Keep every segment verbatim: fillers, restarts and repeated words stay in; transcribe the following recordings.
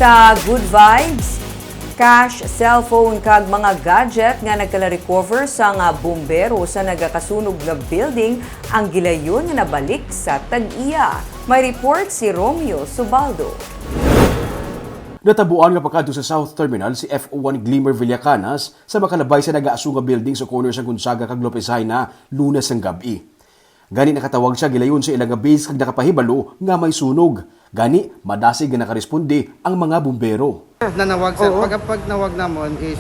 Sa Good Vibes, cash, cellphone kag mga gadget nga nagkala-recover sa nga bumbero sa nagakasunog nga building ang gilayon nga nabalik sa tag-iya. May report si Romeo Subaldo. Natabuan nga pakadto sa South Terminal si F O one Glimmer Villacanas sa makalabay sa nagaaso nga building sa corner sang Gonzaga kag Lopez Jaena, Lunes sang gab-i. Gani nakatawag siya gilayon sa ila nga base kag nakapahibalo nga may sunog. Gani madasig nga nakaresponde ang mga bumbero. Nanawag sir. Oo. Pag pag nawag namon is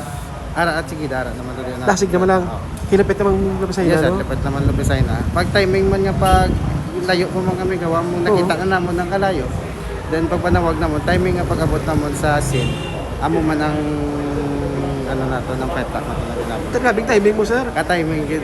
ara at sige dara naman dali na. Dasig naman lang. Oo. Hilapit naman Lopez Jaena, Yes, sir. No? Dapat naman Lopez Jaena. Pag timing man nga pag layo po man kami gawa mo nakita na namon ang kalayo. Then pag panawag namon, timing nga pag-abot namon sa scene, amo man ang ano nato, ng fire truck nato na ginamit. Ito, grabing timing mo, sir. Ka-timing gid.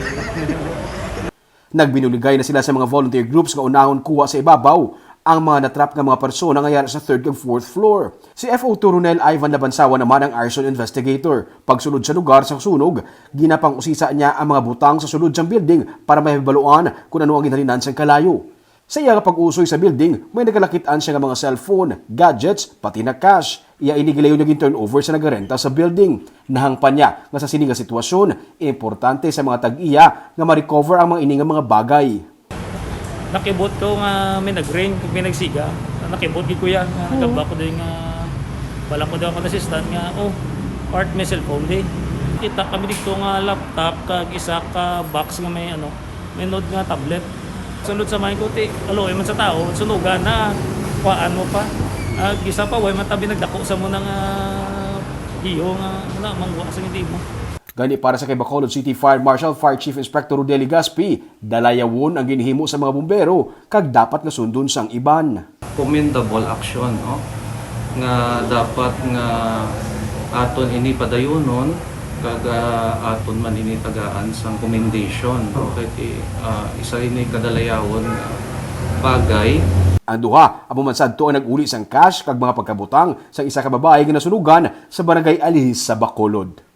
Nagbinuligay na sila sa mga volunteer groups nga unahon kuha sa ibabaw ang mga natrap nga mga persona nga yara sa third kag fourth floor. Si F O two Ronel Ivan Labansawa naman ang arson investigator. Pagsulod sa lugar sa sunog, ginapang-usisa niya ang mga butang sa sulod sang building para mahibaluan kung ano ang ginhalinan sang kalayo. Sa iya nga pag-usoy sa building, may nagalakit-an siya nga mga cellphone, gadgets, pati na cash. Iya ini gilayon nga gin-turnover sa nagarenta sa building. Nahangpan niya nga sa sini nga sitwasyon, importante sa mga tag-iya nga ma-recover ang mga ini nga mga bagay. Nakibot ko nga may nag-ring, may nagsiga. Nakibot gid ko yan, nga nagamba ko din nga wala ko daw ako assistant nga, oh, part may cellphone di. Kita kami dito nga laptop kag isa ka box nga may ano, may nod nga tablet. Sunod sa mind ko, ti, aloy man sa tao, sunugan na, kuhaan mo pa. Ag isa pa, way man tabi nagdako sa mo nga iyo nga wala mangwa sa hindi mo. Gani para sa kay Bacolod City Fire Marshal Fire Chief Inspector Rodel Legaspi, dalayawon ang ginhimo sa mga bumbero kag dapat nga sundon sang iban. Commendable action, no, nga dapat nga aton ini padayonon kag, ah, aton man ini tagaan sang commendation, no? Kay ti, ah, isa ini kadalayawon nga bagay. Ang duha amo man sadto ang nag-uli sang cash kag mga pagkabutang sang isa ka babayi nga nasunugan sa Barangay Alihis sa Bacolod.